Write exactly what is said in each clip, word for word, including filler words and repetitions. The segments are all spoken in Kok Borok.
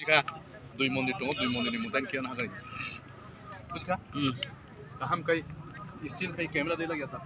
Bujikha, dui mondir tongo, dui mondirni mwtai khe nahagani. Bujikha? Hmm. Kaham khai, still khai camera de lagya ta.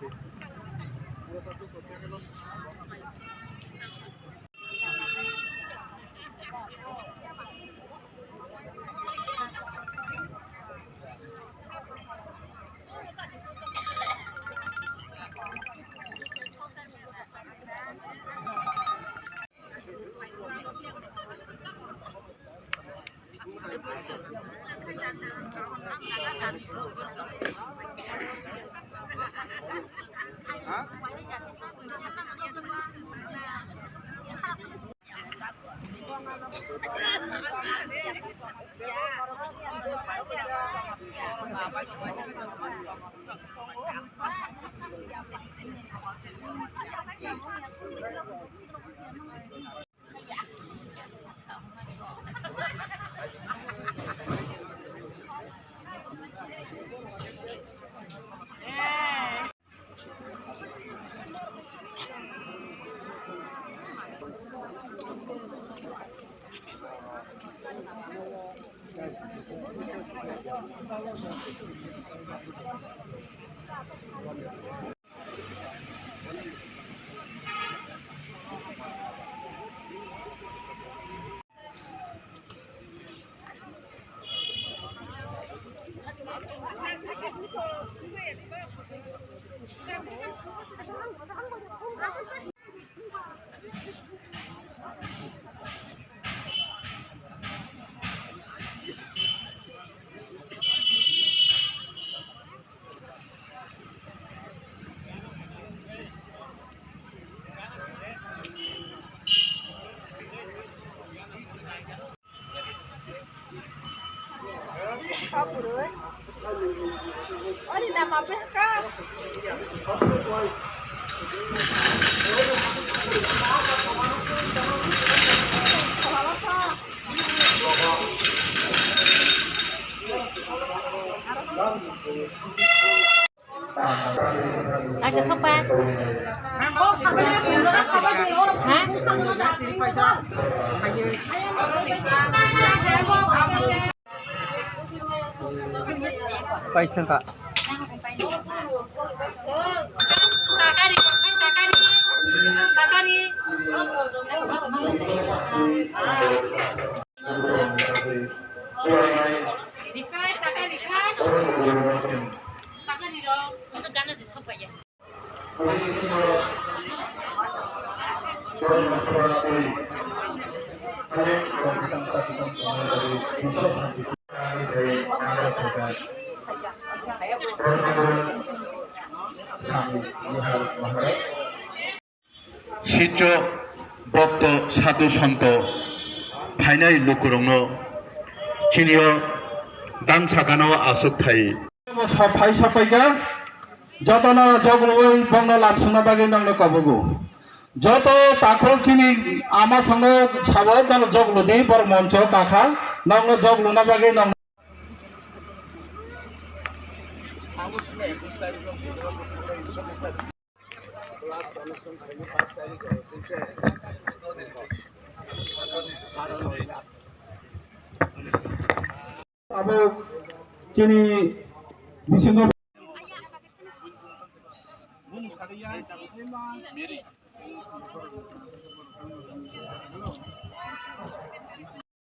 Acha sopa. Ha? Paisa ka. Sityo bokto sadhu santo phainai lukurokno chini o dang sakano aswk thai. Phai sapaikha, jotono joglowi bongno lamsongna bagwi nongno kobogo. Joto takhuk chini ama songno sabo jono joglodi bor moncho kakha nongno jogluna bagwi nong Abo chini bisingo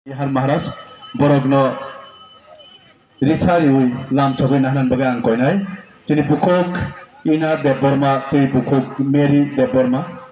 Bihar Maharaj borokno risa riwi lamsogwi nahnan bagwi ang koinai. Chini bukhuk Ina Debbarma tei bukhuk Mary Debbarma.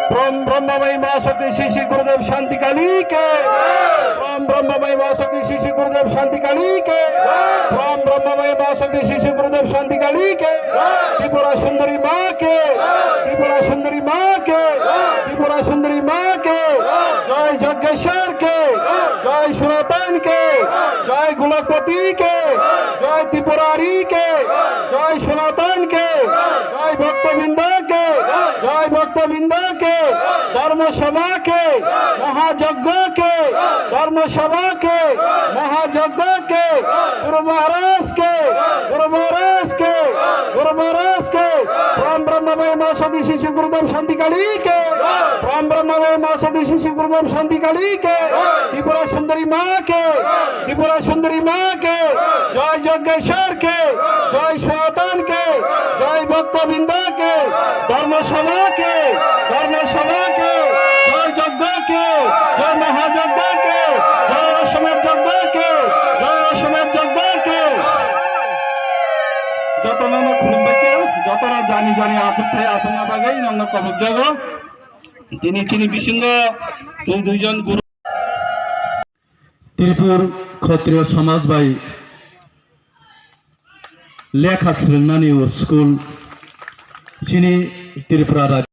Prom Brahma Mai Ma Shakti Shri Shri Gurudev Shanti Kali ke. Prom Brahma Mai Ma Shakti Shri Shri Gurudev Shanti Kali ke. Prom Brahma Mai Ma Shakti Shri Shri Gurudev Shanti Kali ke. Tripura Sundari Ma ke. Tripura Sundari Ma ke. Tripura Sundari Ma ke. Jai Jaggeshwar ke. Jai Sanatan ke. Jai Golokpati ke. Jai Tripurari ke. Jai Sanatan ke. Jai Bhakta Brinda ke. Jai Bhakta Brinda ke. Dharma Sabha ke. Mahayagya ke. Dharma Sabha ke. Mahayagya ke. Guru Maharaj ke. Guru Maharaj ke. Guru Maharaj ke. Prom Brahma Mai Ma Shakti Shri Shri Gurudev Shanti Kali ke. Prom Brahma Mai Ma Shakti Shri Shri Gurudev Shanti Kali ke. Tripura Sundari Ma ke. Tripura Sundari Ma ke. Jai Jaggeshwar ke. Jai Sanatan ke. Jai Bhakta Brinda ke. Dharma Sabha ke. Dharma Sabha ke. Jai Jagga ke. Jai Mahajagga ke. Jai Ashwamedh Jagga ke. Jai Ashwamedh Jagga ke. Joto nono khulumbai khe, joto no jani jani achuk thai achukna bagwi nokno kobok jago. Tini chini bisingo twi duijon guru. Tripur Khotriyo Samaj bai lekha swrwngnani o school chini Tripura rajyo.